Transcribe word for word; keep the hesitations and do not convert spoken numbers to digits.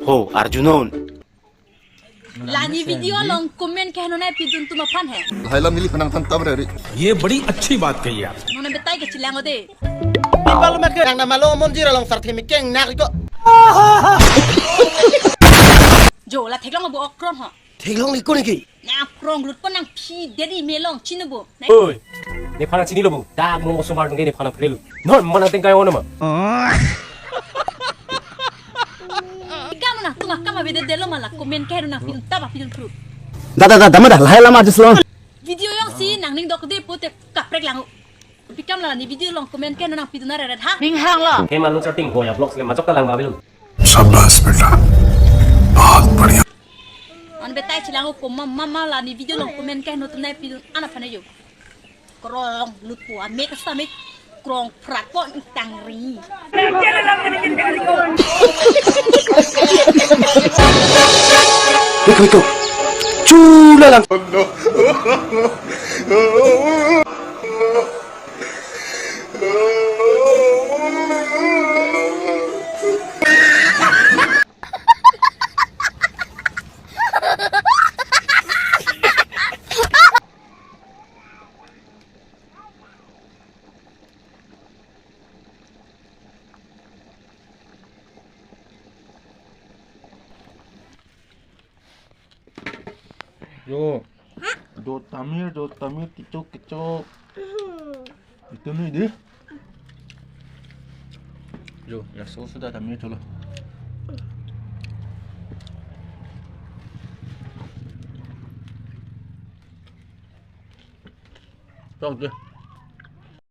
Ho, arjunon. Lani video along comment keheno nangpidun atum aphan he. Lahai alam neli aphan nangthan tam re ri. ये बड़ी अच्छी बात कही आप। Non betai ke chelang-o de. Pipal me ke nang namalo monjir along sarthe mekeng nak iko. Jo la theklong bo okrong ho. Theklong iko niki. Nang kronglut pon nangphi dedi me along chinibo. Oi. Nephan chinilo bo. Dak mo osomar nungke nephan phrelo. Non mana tengkai ono ma. Ikam na tuma kama bede delo mala comment keheno nangpidun taba pidun pru. Da da da da ma da lahai alam adjust lo. Video alongsi nangning dokde pute kaprek lang-o. Pi kam lani video along comment keheno nangpidun areret ha. Ning hang lo. Ke malu chatting ho ya vlogs le majok ta lang ba belum. शाबाश बेटा, बहुत बढ़िया। Non betai chelang-o ko mama mama lani video along comment keheno atum nangpidun ana phane jo. Kronglut po amek asame krong prat po tangri. Iko iko. Chula lang. Jo. Jo tamir, jo tamir, kechok, kechok. Itu nih deh. Jo, ya so sudah tamir dulu. Tok deh.